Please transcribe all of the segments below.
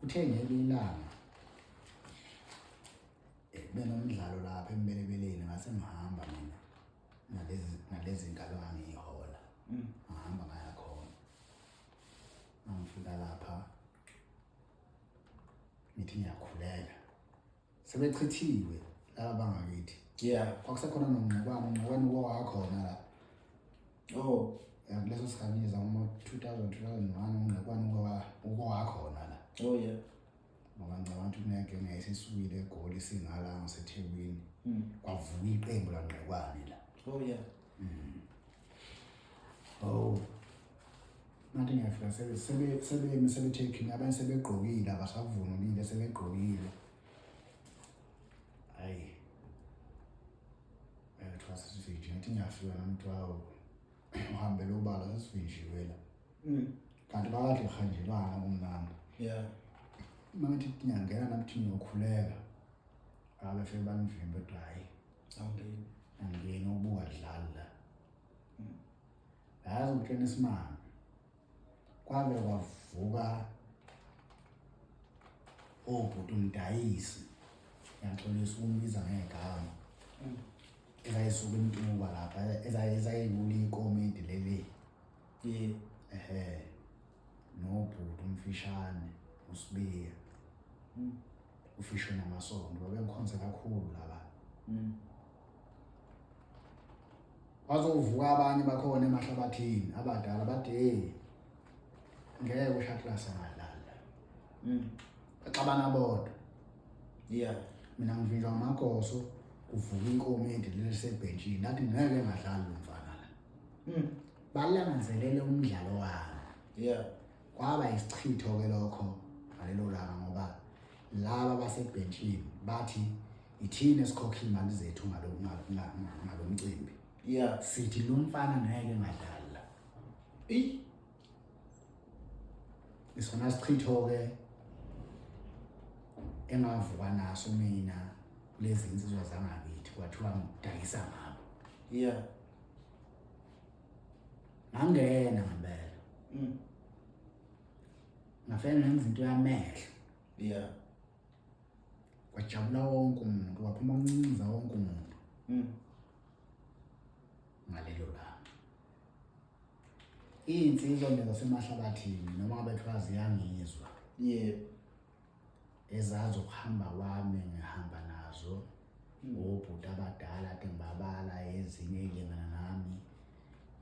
Kuthe ngelinye ilanga benomdlalo lapha embelebeleni, ngase ngihamba mina nalezi nkalo ngangiyihola. Ngahamba ngaya khona, ngangifika lapha ngithi ngiyakhuleka, sebechithiwe laba bangakithi. Kwakusekhona noNgqekwane, uNgqekwane wakhona la. Oh. Ya, kuleso sikhathi nje zama 2000 2001, uNgqekwane ukowakhona la. Oh yeah. Ngoba ngicabanga ukuthi kunegenge yayisisukile eGoli singala ngaseThekwini. Kwavuka iqembu laNgqekwane la. Oh yeah. Oh. Ngathi ngiyafika sebemi sebethekini, abanye sebegqokile, abasavunulile, sebegqokile. Hayi. Kuthiwa sesivinjiwe, ngathi ngiyafika nami kuthiwa hawu, uhambele ubala sesivinjiwe la. Kanti bakade kuhanjelwana kumnandi. Uma ngithi ngiyangena nami kuthi ngiyokhuleka, abefike bangivimbe kuthiwa hhayi. Awungeni. Angingeni ubuka dlali la. Yazi ukutshena isimanga. Kwake kwavuka obhuti umdayisi, ngiyaxolisa ukumbiza ngegama, ezayisuka eMtuba lapha, ezayilula ikomidi leli. Ehhe, nobhuti umfishane uSibiya, ufishe namasondo, babengikhonze kakhulu laba. Bazovuka abanye bakhona emahlabathini abadala bathi hey, ngeke uShaklasa angadlala. Baxabana bodwa. Mina ngivinjwa ngamagoso, kuvuka inkomedi leli sebhentshini, lathi ngeke ngadlali lo mfana la. Balangazelele umdlalo wami. Kwaba isichitho ke lokho ngalelo langa, ngoba laba basebhentshini bathi ithini esikhokha imali zethu ngalo mcimbi. Sithi lo mfana ngeke ngadlali la. Isona sichitho ke engavuka naso mina kulezi insizwa zangakithi, kwathiwa ngidayisa ngabo. Ngangena ngempela. Ngafika ngenza into yamehlo. Kwajabula wonke umuntu, waphuma kuncinza wonke umuntu. Ngalelo langa. Iy'nsizwa nje zasemahlabathini noma ngabe kuthiwa ziyangizwa. Ezazi ukuhamba kwami ngihamba nazo. Obhuti abadala ade ngibabala, ezinye ey'lingana nami,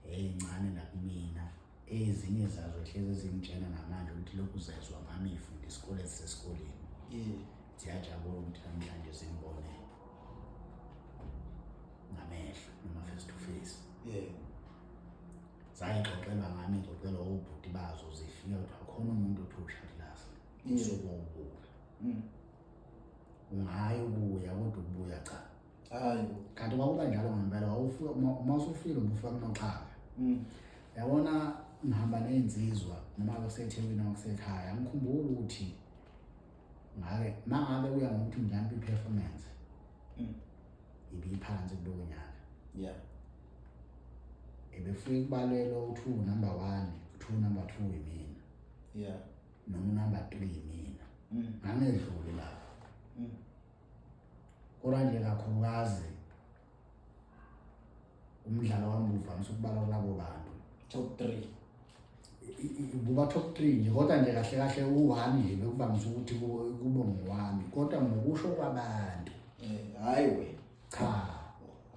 ey'ncane nakumina, ezinye zazo hlezi zingitshena namanje ukuthi lokhu zezwa ngami ngifunda isikole esisesikoleni. Ziyajabula ukuthi namhlanje zingibone ngamehlo noma face to face. Zayixoxelwa ngami, ngixoxelwa obhuti bazo, zifika kuthiwa khona umuntu othi uShaklasa. Usuke ubuka. Ungayi ukuya kodwa ukubuya cha. Hayi. Kanti kwakuba njalo ngempela, wawufika uma usufile ubufika kunoxhaka. Yabona ngihamba nezinsizwa noma kuseThekwini noma kusekhaya, ngikhumbula ukuthi ngake mangabe kuya ngokuthi mhlawumbe i-performance ibiphansi kulowo nyaka. Ebefika kubalelwa u2 number 1, 2 number 2 yimina. Noma number 3 yimina. Ngangedluli lapho. Kodwa nje kakhulukazi umdlalo wami uvamise ukubala kulabo bantu. Top 3. Kuba top 3 nje, kodwa nje kahle kahle u1 nje bekuvamise ukuthi kube ngowami, kodwa ngokusho kwabantu. Hayi wena. Cha.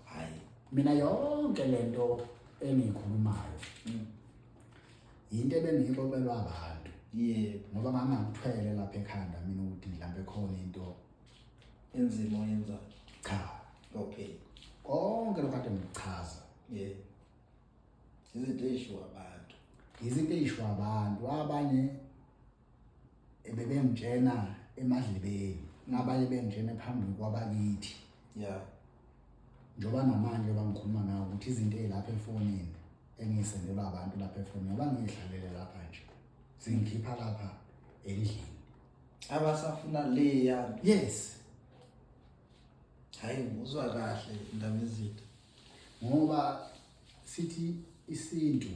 Hayi. Mina yonke lento engiyikhulumayo. Into ebengiyixoxelwa abantu. Ngoba ngangakuthwele lapha ekhanda mina ukuthi mhlambe khona into enzima oyenzayo. Cha. Okay. Konke lokho kade ngikuchaza. Izinto ezishiwo abantu. Izinto ezishiwo abantu, abanye ebebengitshena emadlebeni, abanye bengitshena phambi kwabakithi. Njengoba namanje bangikhuluma nawe ukuthi izinto ezilapha efonini engiyisendelwa abantu lapha efonini, ngoba ngihlalele lapha nje, zingikhipha lapha endlini. Abasafuna leya. Yes. Hayi, nguzwa kahle indaba ezinto. Ngoba sithi isintu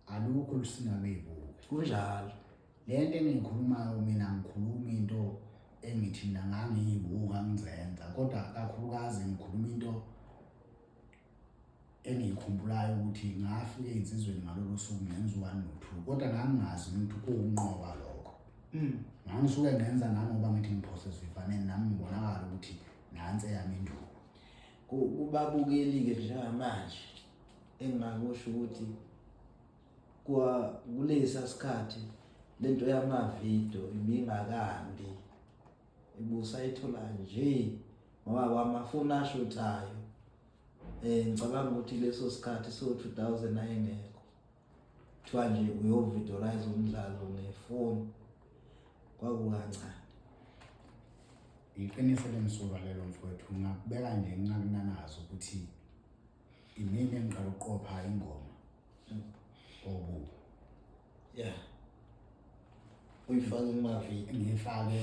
alukho lusingabebuke. Kunjalo. Le nto engiyikhulumayo mina ngikhuluma into engithi mina ngangiyibuka ngizenza, kodwa kakhulukazi ngikhuluma into engiyikhumbulayo ukuthi ngafika ey'nsizweni ngalolo suku ngenza u-one no-two, kodwa ngangingazi ukuthi kuwukunqoba lokho. Ngangisuke ngenza nami ngoba ngithi ngiphose esivivaneni, nami ngibonakala ukuthi nansi eyami induku. Kubabukeli-ke njengamanje engingakusho ukuthi kwa kulesa sikhathi lento yamavidiyo ibingakambi, ibusayithola nje ngoba kwamafoni ashothayo. Ngicabanga ukuthi leso sikhathi so 2000 ayengekho, kuthiwa nje uyovidorize umdlalo ngefoni, kwakukancane. Iqiniso lemsulwa lelo mfowethu, ngingakubeka nje ngingakunanazi ukuthi imini engiqala ukuqopha ingoma obubi. Yeah, uyifake kumavidiyo. Ngiyifake,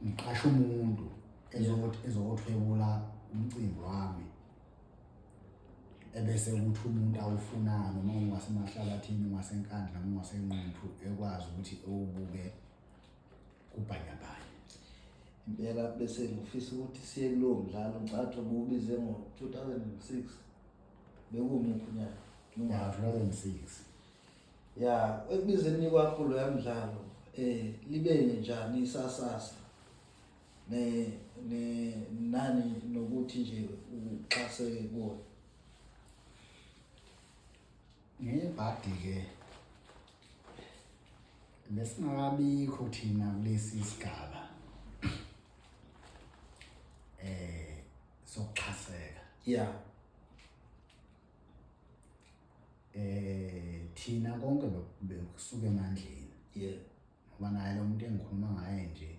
ngiqashe umuntu ezokuthwebula umcimbi wami, ebese ukuthi umuntu awufunayo noma ungasemahlabathini, ungaseNkandla, noma ungaseNquthu, ekwazi ukuthi ewubuke kubhanyabhanya. Impela bese ngifisa ukuthi siye kulowo mdlalo. Ngicathi ububize ngo-2006, bekumuphi unyaka? Ya, 2006. Ya, ekubizeni kwakho loya mdlalo, libe njani isasasa ne ne nani nokuthi nje uxhaseke kuwona? Ngebhadi-ke besingakabikho thina kulesi sigaba sokuxhaseka. Thina konke bekusuka emandleni. Ngoba naye lo muntu engikhuluma ngaye nje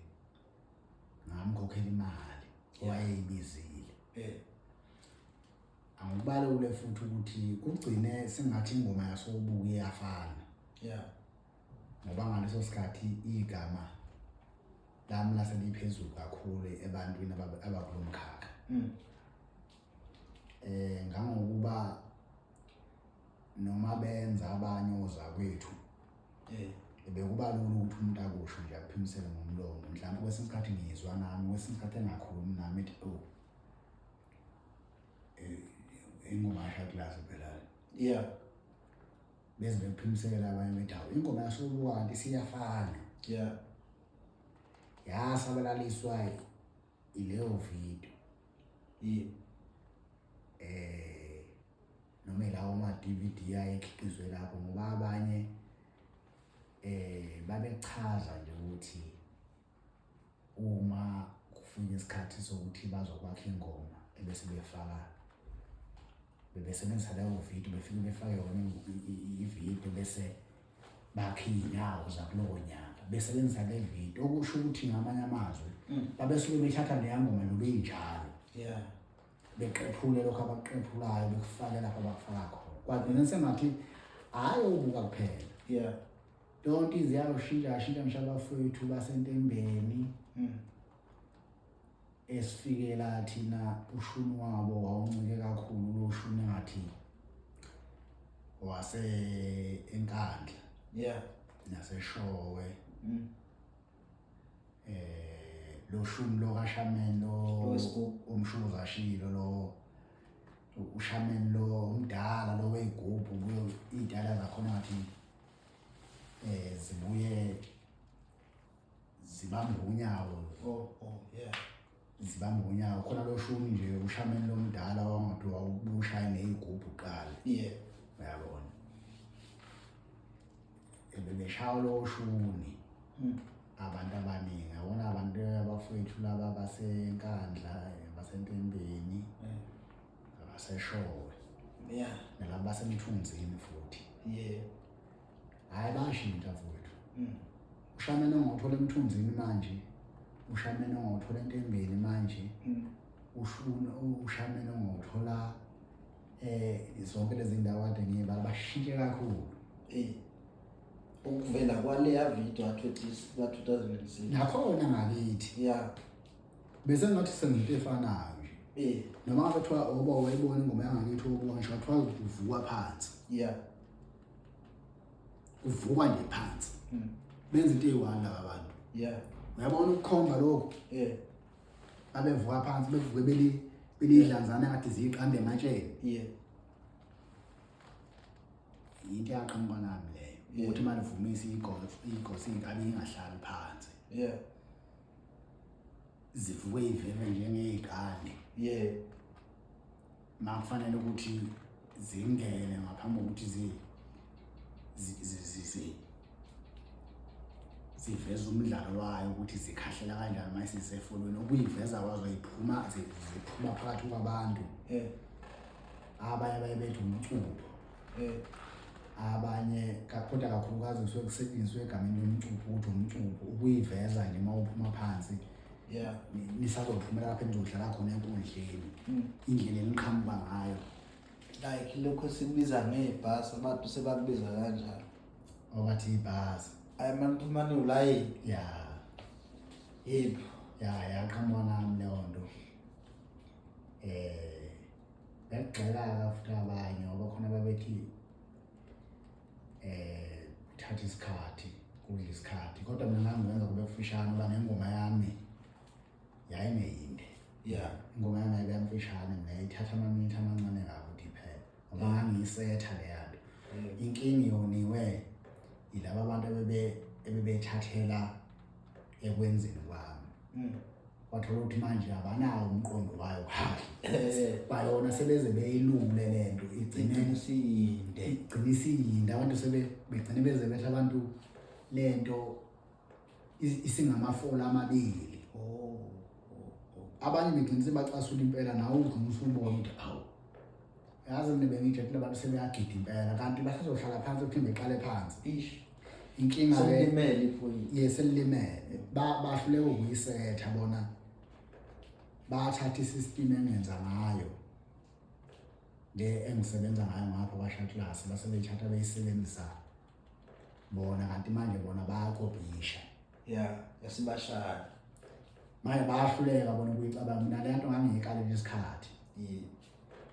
ngamkhokhela imali owayeyibizile. Angikubalule futhi ukuthi kugcine sengathi ingoma yasobuka iyafana. Ngoba ngaleso sikhathi igama lami lase liphezulu kakhulu ebantwini abakulo mkhakha. Ngangokuba noma benza abanye ozakwethu, bekuba lula ukuthi umuntu akusho nje akuphimisele ngomlomo. Mhlawumbe kwesinye isikhathi ngizwa nami, kwesinye isikhathi engakhulumi nami ethi oh, ingoma yashaklasi phela. Beze bekuphimisela abanye bethi hawu, ingoma yasobuka kanti siyafana. Yasabalaliswa ileyo video. Noma lawo ma DVD ayekhiqizwe lapho, ngoba abanye babechaza nje ukuthi uma kufika isikhathi sokuthi bazokwakha ingoma ebese befaka, bebesebenzisa leyo video, befike befake yona i-video bese bakhe iy'nyawo zakulowo nyaka besebenzisa le video, okusho ukuthi ngamanye amazwi babesuke bethatha leya ngoma noba injalo. Beqephule lokho abakuqephulayo, bekufake lapho abakufaka khona. Kwagcina sengathi hhayi ubuka kuphela. Yonke ize yayoshintsha, yashintsha ngisho abafowethu baseNtembeni. Esifikela thina ushuni wabo wawuncike kakhulu lo shuni ngathi wase eNkandla. NaseShowe. Lo shuni lo kaShameni lo umshuza shilo lo uShameni lo umdala lo weyigubhu kuyo idala zakhona ngathi zibuye zibamba unyawo. Oh, oh, yeah. Zibamba unyawo khona lo shuni nje uShameni lo mdala wangathi wawubushaya ngeyigubhu kuqala. Uyabona. Bebeshaya lo shuni. Abantu abaningi yabona abantu abafowethu laba baseNkandla, baseNtembeni, abaseShowe. Nalaba baseMthunzini futhi. Hayi bashintsha mfowethu. Ushameni ongawuthola eMthunzini manje, ushameni ongawuthola eNtembeni manje, ushameni ongawuthola zonke lezi ndawo kade ngiyibala, bashintshe kakhulu. Ukuvela kwaleya video ka-2006. Nakhona ngakithi. Bese ngathi senza into efanayo nje. Noma ngabe kuthiwa oba wayibona ingoma yangakithi obuka ngisho kuthiwa uvuka phansi. Uvuka nje phansi. Benza into eyi-one laba bantu. Uyabona ukukhomba lokhu? Babevuka phansi bevuke belidlanzana ngathi ziyiqanda ematsheni. Into eyaqhamuka nami leyo. Ukuthi uma livumisa igosi inkabi ingahlali phansi. Zivuke iveve njengey'qande. Makufanele ukuthi zingene ngaphambi kokuthi ziveze umdlalo wayo ukuthi zikhahlela kanjani uma isisefolweni, ukuyiveza kwazo ziphuma phakathi kwabantu. Abanye baye bethi umcupho. Abanye kodwa kakhulukazi kusuke kusetshenziswe egameni lomcupho ukuthi umcupho ukuyiveza nje uma uphuma phansi. Nisazophumela lapho enizodlala khona enkundleni. Indlela eniqhamuka ngayo. Like lokho sikubiza ngebhasi, abantu sebakubiza kanjalo. Obathi ibhasi. Ayi mani phuma niwulayini. Yebo. Yaqhamuka nami leyo nto. Bekugxeka futhi abanye ngoba khona babethi kuthatha isikhathi, kudla isikhathi, kodwa mina ngangikwenza kube kufishane ngoba nengoma yami yayingeyinde. Ingoma yami yayibe mfishane mina, yayithatha amaminithi amancane kabi ukuthi iphele ngoba ngangiyisetha leya nto. Inkinga yoniwe yilaba abantu ebebethathela ekwenzeni kwami. Wathola ukuthi manje abanawo umqondo wayo kahle. Kwayona sebeze beyilule le nto, Igcine isiyinde. Igcine isiyinde, abantu begcine beze bethi abantu le nto isingamafola amabili. Abanye begcine sebacasula impela, nawe ugcine usubona ukuthi awu, yazi mina bengijabule abantu sebeyagida impela, kanti basazohlala phansi uphinde beqale phansi. Ish. Inkinga ke Selimele iphoyisa. Yes, selimele. Bahluleka ukuyisetha bona. Bathatha isystem engenza ngayo le engisebenza ngayo ngapha kwaShuttlers, base beyithatha beyisebenzisa bona, kanti manje bona bayakopisha. Yasibashaya. Manje bayahluleka bona ukuyicabanga. Mina le nto ngangiyikalele isikhathi.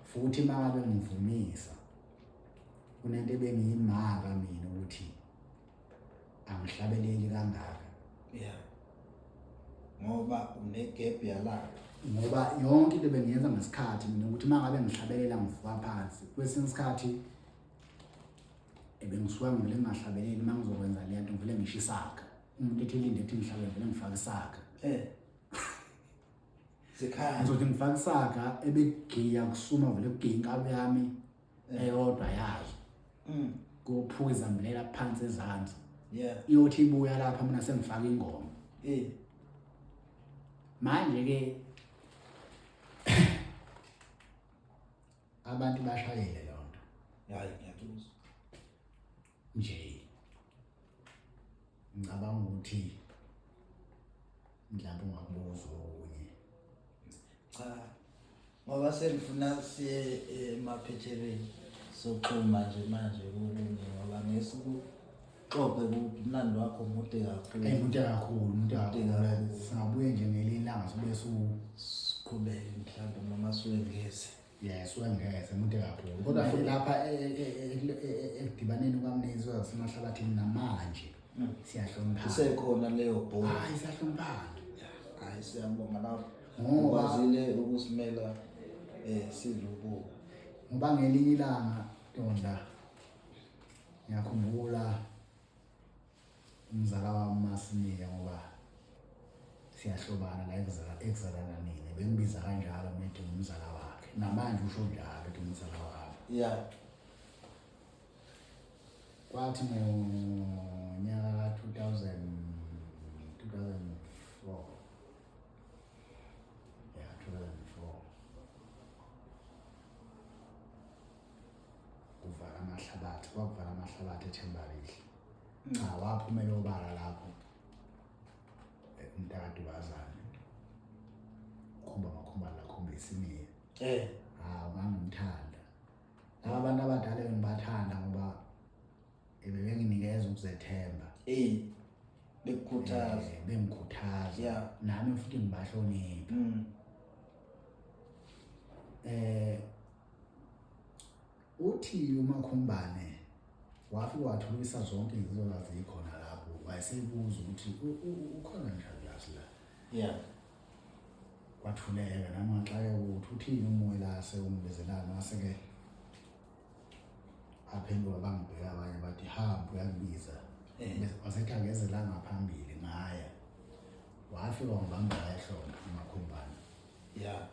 Futhi uma ngabe ngivumisa kunento ebengiyimaka mina ukuthi angihlabeleli kangaka. Ngoba unegap yalapha. Ngoba yonke into bengiyenza ngesikhathi mina ukuthi uma ngabe ngihlabelela ngivuka phansi. Kwesinye isikhathi ebengisuka ngivele ngingahlabeleli, uma ngizokwenza le nto ngivele ngisho isakha. Umuntu ethi linde ethi ngihlabele ngivele ngifake isakha. Zikhaya. Ngizothi ngifake isakha ebegiya kusuma vele kugiya inkabi yami eyodwa yazo. Kuphuka izambulela phansi ezansi. Iyothi ibuya lapha mina sengifaka ingoma. Manje ke abantu bashayele leyo nto. Hayi, ngiyakuzwa. Nje ngicabanga ukuthi mhlawumbe ungakubuza okunye. Cha, ngoba sengifuna siye emaphethelweni soxhuma nje manje kokunye, ngoba ngesikuxoxe kude, umlando wakho mude kakhulu. Mude kakhulu, mude Mude kakhulu. kakhulu. Singabuye nje ngelinye ilanga sibuye siqhubeke mhlawumbe noma siwengeze. Yes, wengeze mude kakhulu. Kodwa futhi lapha ekudibaneni kwami nensizwa zasemahlabathini namanje siyahloniphana. Isekhona leyo bhola. Hayi, siyahloniphana. Hayi, siyabonga lapho. Ngoba ukwazile ukusimela sidlubuka. Ngoba ngelinye ilanga Donda ngiyakhumbula umzala wami Masiniya, ngoba siyahlobana la ekuzalana nini, bengibiza kanjalo mina ethi ngumzala wakhe, namanje usho njalo ethi ngumzala wami. Kwathi ngonyaka ka two thousand, two thousand four. Yeah, 2004. Kuvala amahlabathi, kwakuvala amahlabathi eThembalihle. Cha, waphumela obala lapho. Umntakadubazane. Ukhomba amakhomba la, khomba isimiya. Hawu, ngangimthanda. Laba bantu abadala bengibathanda ngoba bebenginikeza ukuzethemba. Bekukhuthaza. Bengikhuthaza. Nami futhi ngibahlonipha. Uthi uMakhumbane wafika wathulisa zonke izinto ezazikhona lapho. Wayesebuza ukuthi ukhona njalo la. Yeah. Kwathuleka nami ngaxakeka ukuthi uthini uMwelase ungibizelani, wase-ke aphenduka bangibheka abanye bathi hamba uyakubiza. Wasethi angeze la ngaphambili, ngaya. Wafika wangibamba la ehlombe uMakhumbane. Yeah.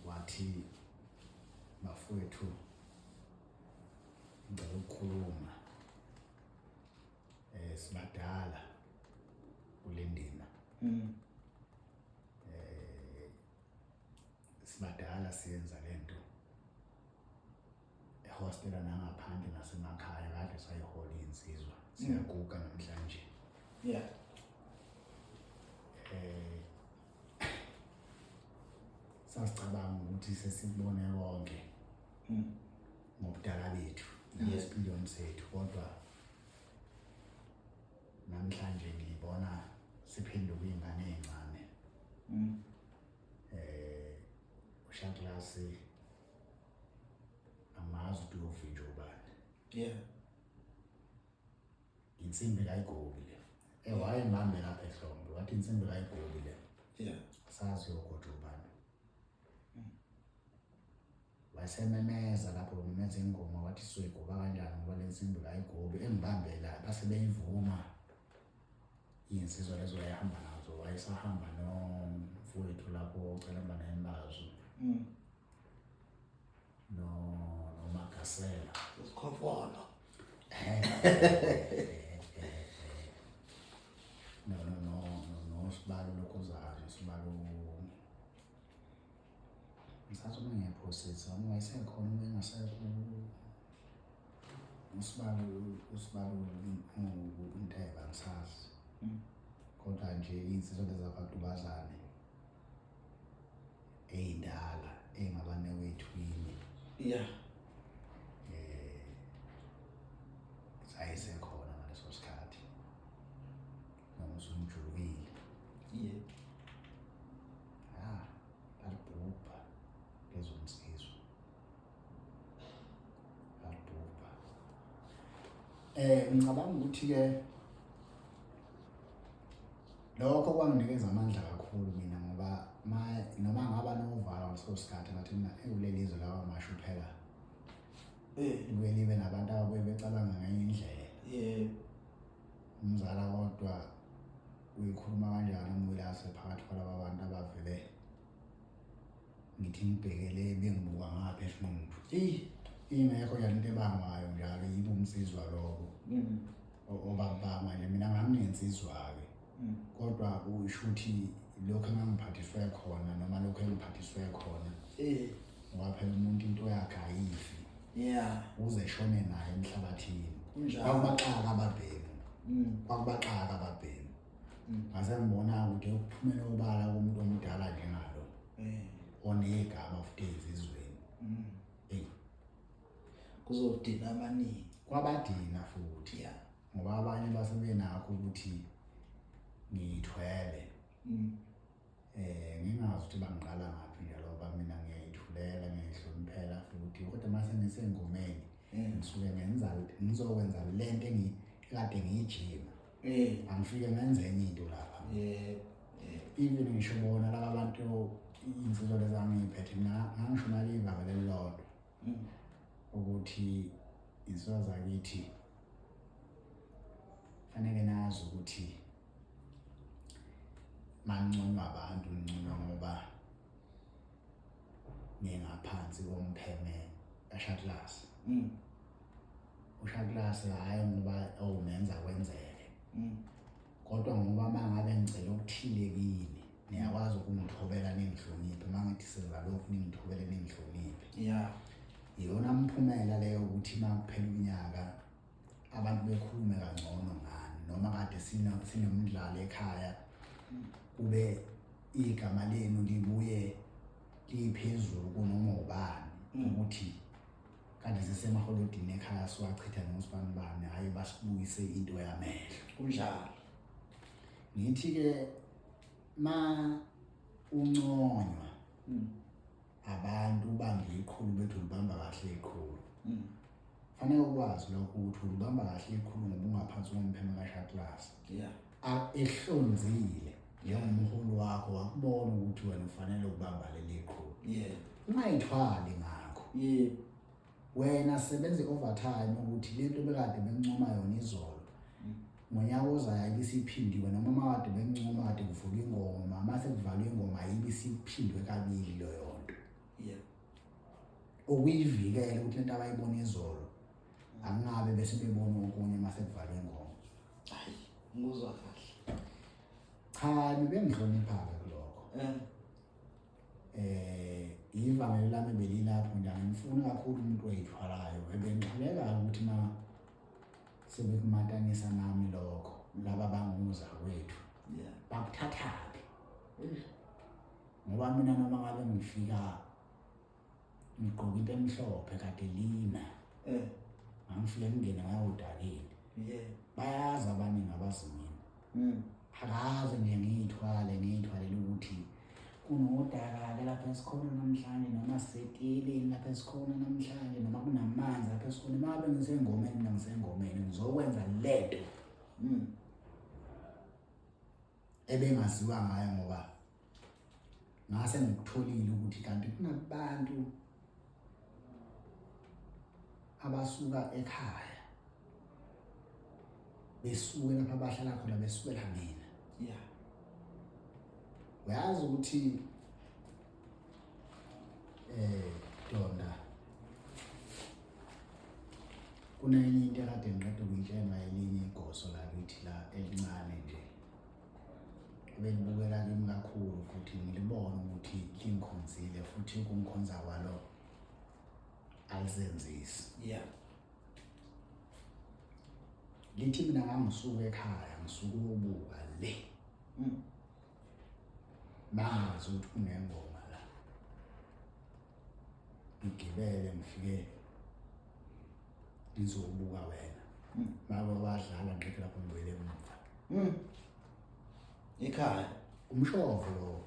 Wathi bafowethu ngicela ukukhuluma, sibadala kule ndima. Sibadala siyenza lento ehostela nangaphandle nasemakhaya, kade sayihola insizwa, siyaguga namhlanje. Yeah. Sasicabanga ukuthi sesibone konke ngobudala bethu nangesipiliyoni sethu, kodwa namhlanje ngibona siphenduka iy'ngane ey'ncane. Ushaklasi angazi ukuthi uyovinjwa ubani. Yeah. Insimbi kayigobi le. Wayengibambe lapha ehlombe, wathi insimbi kayigobi le. Yeah. Sazi uyogojwa ubani. Wasememeza lapho bememeza ingoma, wathi sizoyigoba kanjani ngoba le nsimbi kayigobi. Engibambela base beyivuma iy'nsizwa lezo wayehamba nazo, wayesahamba nomfowethu lapho oCelamba Nembazo. Nomagasela. Usikhofolo. No no no no sibalo lokhuzana, sibalo ngisathi uma ngiyaphosisa uma wayesekhona uma engasekho usibalo uNteba angisazi. Kodwa nje iy'nsizwa lezi zakwaDubazane ey'ndala ey'ngabane wethu yini. Yeah. Zayisekhona ngaleso sikhathi noma usumjulukile. Yeah. Lalibhubha lezo nsizwa, lalibhubha. Ngicabanga ukuthi-ke lokho kwanginikeza amandla kakhulu mina, ngoba noma ngaba novalo ngaleso sikhathi, ngathi mina kuleli zwe lawa mashu phela. Libuye libe nabantu ababuye becabanga ngenye indlela. Yeah. Umzala kodwa uyikhuluma kanjani uMwelase phakathi kwalaba bantu abavele ngithi ngibhekele bengibuka ngapha esinquthu. Ingekho njalo into ebangwayo njalo, yibo umsizwa lokho. Obabanga nje mina nganginensizwa-ke. Kodwa usho ukuthi lokho engangiphathiswe khona noma lokho engiphathiswe khona. Ngoba phela umuntu into yakhe ayifi. Yeah. Uze eshone naye emhlabathini. Kunjalo. Kwakubaxaka ababhemu. Kwakubaxaka ababhemu. Ngase ngibona ukuthi ukuphumela obala kumuntu omdala njengalo. Onegama futhi ezizweni. Hey. Kuzodina abaningi. Kwabadina futhi. Yeah. Ngoba abanye basebenakho ukuthi ngiyithwele. Ngingazi ukuthi bangiqala ngaphi njalo, ngoba mina ngiyayithulela, ngiyayihloniphela futhi. Kodwa mase ngisengomeni, ngisuke ngizokwenza lento ekade ngiyijima. Angifike ngenze enye into lapha. Even ngisho bona laba bantu iy'nsizwa lezi angiyiphethe, mina ngangishumayela ivangeli elilodwa. Ukuthi insizwa zakithi fanele nazi ukuthi manconywa abantu, ninconywa ngoba ningaphansi kompheme kaShaklasi. UShaklasi hhayi ngoba owunenza kwenzeke. Kodwa ngoba uma ngabe ngicela okuthile kini, niyakwazi ukungithobela ningihloniphe. Uma ngithi senza lokhu ningithobele ningihloniphe. Yeah. Iyona mphumela leyo ukuthi uma kuphela unyaka abantu bekhulume kangcono ngani, noma kade sinomdlalo ekhaya kube igama lenu libuye liphezulu kunoma ubani, ukuthi kade sisemaholodini ekhaya siwachitha nosibanibani, hhayi basibuyise into yamehlo. Kunjalo. Ngithi-ke ma unconywa abantu ubambe iqhulu bethu libamba kahle iqhulu. Fanele ukwazi lokho ukuthi ulibamba kahle iqhulu ngoba ungaphansi kompheme kaShaklasi. Yeah. Ehlonzile njengomholi wakho wakubona ukuthi wena ufanele ukubamba leli qhulu. Yeah. Ungayithwali ngakho. Yeah. Wena sebenza i-overtime ukuthi lento bekade bencoma yona izolo ngonyaka ozayo ayibe isiphindiwe noma uma kade bencoma kade kuvulwa ingoma uma sekuvalwe ingoma ayibe isiphindwe kabili leyo nto. Yeah. Ukuyivikela ukuthi lento abayibona izolo akungabe bese bebona okunye uma sekuvalwe ingoma. Hayi, ngikuzwa kahle. Cha, bebengihlonipha-ke kulokho. Ivangeli lami belilapho nje, angimfuni kakhulu umuntu oyithwalayo. Ebengixakeka ukuthi ma sebekumatanisa nami lokho, laba banguza kwethu. Bakuthathaphi? Ngoba mina noma ngabe ngifika ngigqoka into emhlophe kade lina. Ngangifike ngingene ngayodakeni. Bayazi abaningi abazi mina. Akaze nje ngiyithwale, ngiyithwalele ukuthi kunodaka-ke lapha esikhona namhlanje, noma sisetiyeleni lapha esikhona namhlanje, noma kunamanzi lapha esikhona. Uma ngabe ngisengomeni, mina ngisengomeni, ngizokwenza lento ebengaziwa ngayo, ngoba ngase ngikutholile ukuthi kanti kunabantu abasuka ekhaya besuke lapha abahlala khona besukela mina. Uyazi ukuthi Donda, kunenye into ekade ngiqeda ukuyitshelwa elinye igoso lakithi la elincane nje, ebelibukela kimi kakhulu futhi ngilibona ukuthi lingikhonzile, futhi ukungikhonza kwalo alizenzisi. Lithi mina ngangisuka ekhaya ngisuka uyobuka le. Bangazi ukuthi kunengoma la. Ngigibele ngifike ngizobuka wena. Baba wadlala ngiqeda lapho ngibuyele emuva. Ekhaya. Umshovo lo.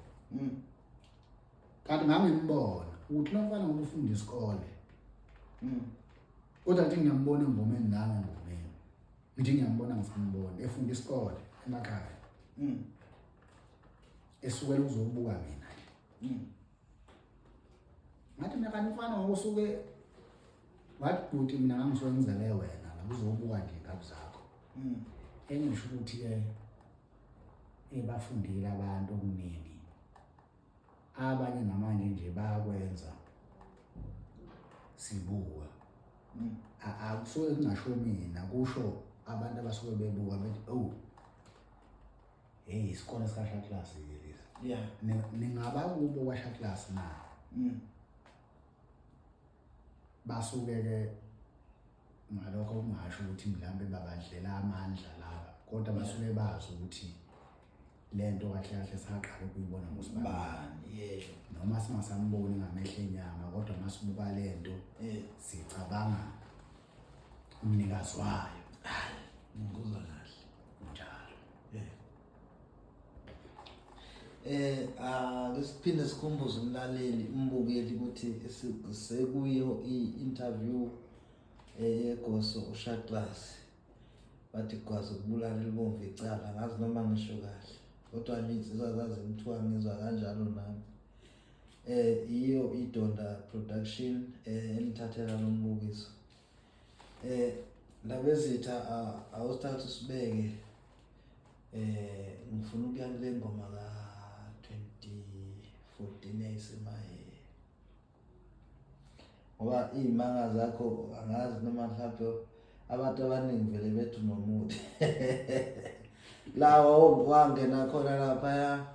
Kanti ngangimbona ukuthi lo mfana ngoba ufunda isikole. Kodwa nje ngiyambona engomeni nami engomeni. Ngithi ngiyambona ngisambona efunda isikole emakhaya. Esukela ukuzobuka mina nje. Ngathi mina kanti mfana ngokusuke wathi bhuti mina ngangisuke ngizele wena la uzobuka nje ingane zakho. Engisho ukuthi ke bafundile abantu okuningi. Abanye namanje nje bayakwenza sibuka. Akusuke kungasho mina, kusho abantu abasuke bebuka bethi oh hey, isikole sikaShaklasi ke lesi. Ningaba kubo kwaShaklasi na? Basuke ke ngalokho kungasho ukuthi mhlambe babadlela amandla laba, kodwa basuke bazi ukuthi lento kahle kahle saqala ukuyibona ngosibani. Noma singasamboni ngamehlo enyama, kodwa masibuka lento sicabanga umnikazi wayo. Hayi, ngikuzwa kahle. Njalo. Ake siphinde sikhumbuze umlaleli, umbukeli ukuthi sekuyo i-interview yegoso uShaklasi. Bathi gwazi ukubulala libomvu icala, angazi noma ngisho kahle, kodwa nje insizwa zazimthuka ngizwa kanjalo nami. Iyo iDonda Production enithathela lo mbukiso. Ndabezitha, awusithathe usibeke. Ngifuna ukuya kule ngoma ka 2014 yayisemaye, ngoba iy'manga zakho angazi noma mhlawumbe abantu abaningi vele bethu nomuthi lawo wangena khona laphaya,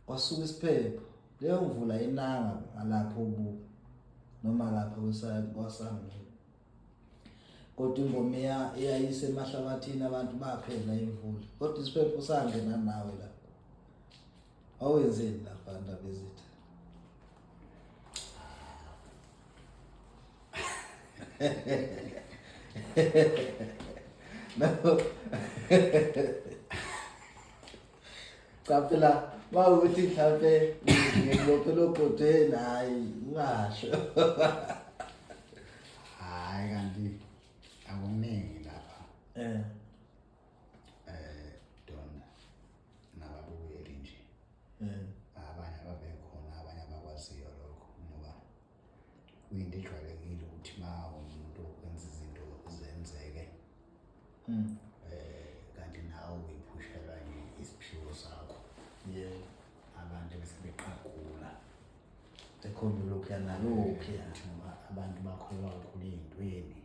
kwasuka isiphepho, leyo mvula inanga ngalapho ubuka noma lapho kwasangweni, kodwa ingoma iyayisa emahlabathini, abantu baphela imvula, kodwa isiphepho sangena nawe lapho. Awenzeni lapha Ndabezitha? No. Cha phela mawukuthi mhlampe ngibophe logodweni, hayi ungasho. Hayi kanti Eh. Eh Don nababukeli nje. Eh. Abanye ababekhona abanye abakwaziyo lokho ngoba kuyinto ejwayelekile ukuthi ma umuntu wenza izinto zenzeke. Kanti nawe uyiphushela nje isiphiwo sakho. Yebo. Abantu bese beqagula. Ekhombe lokhuya nalokhuya. Ukuthi ngoba abantu bakholwa kakhulu ey'ntweni.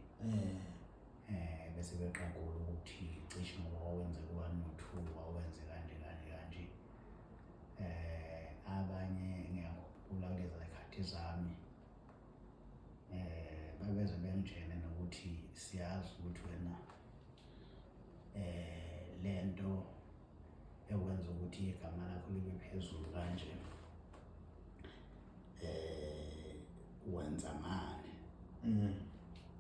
Bese beqagula ukuthi cishe ngoba wawenze ku-one no-two wawenze kanje kanje kanje. Abanye ngiyakhumbula kulezi zikhathi zami babeze bengitshene nokuthi siyazi ukuthi wena lento ekwenza ukuthi igama lakho libe phezulu kanje wenza ngani.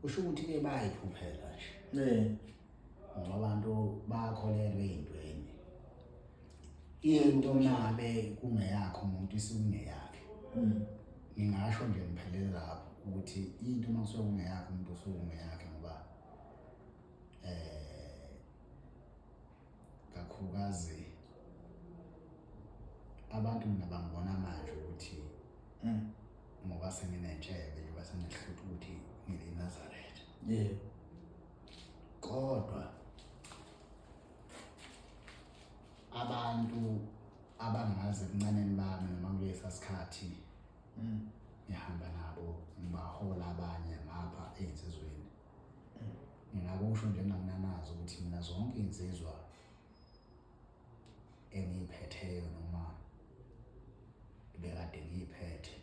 Kusho ukuthi ke bayiphuphela nje. Ngoba abantu bakholelwa ey'ntweni. Into nabe kungeyakho umuntu isukungeyakhe. Ngingasho nje ngiphelele lapho ukuthi into uma kusuke kungeyakho umuntu usuke kungeyakhe ngoba kakhulukazi abantu mina bangibona manje ukuthi ngoba senginentshebe njengoba sengihlutha ukuthi ngiliNazaretha. Yebo. Kodwa abantu abangazi ebuncaneni bami noma kulesa sikhathi ngihamba nabo ngibahola abanye ngapha ey'nsizweni. Ngingakusho nje ngingakunanazi ukuthi mina zonke iy'nsizwa engiyiphetheyo noma bekade ngiyiphethe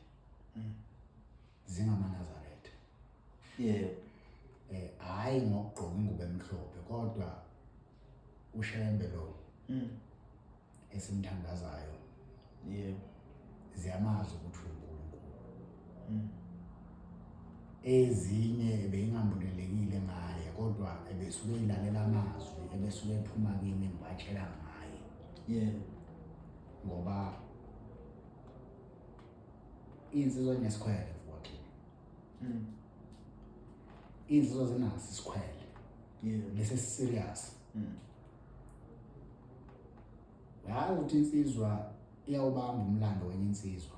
zingamaNazaretha. Yebo. Hhayi ngokugqoka ingubo emhlophe kodwa uShembe lo esimthandazayo. Yebo. Ziyamazi ukuthi uNkulunkulu. Ezinye beyingambulelekile ngaye kodwa ebesuke ilalela amazwi ebesuke ephuma kimi ngibatshela ngaye. Yebo. Ngoba insizwa inesikhwele mfowethu. Insizwa zinaso isikhwele. Yebo. Lesi serious. Yazi ukuthi insizwa iyawubamba umlando wenye insizwa.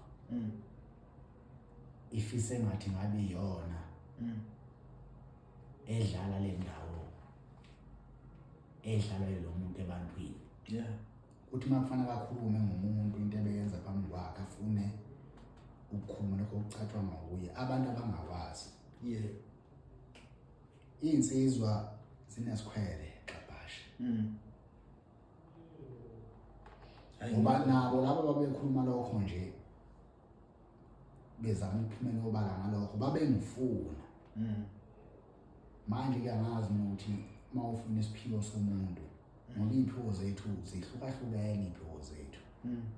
Ifise ngathi ngabe iyona edlala le ndawo edlalwa lo muntu ebantwini. Yeah. Uthi makufanele akhulume ngomuntu into ebeyenza phambi kwakhe afune ukukhuluma lokho okucatshwa nguye abantu abangakwazi. Yeah. Insizwa zinesikhwele xabasha. Ngoba nabo laba babekhuluma lokho nje bezama ukuphumela obala ngalokho babengifuna. Manje ke angazi mina ukuthi mawufuna isiphiwo somuntu ngoba iy'phiwo zethu zihlukahlukene iy'phiwo zethu.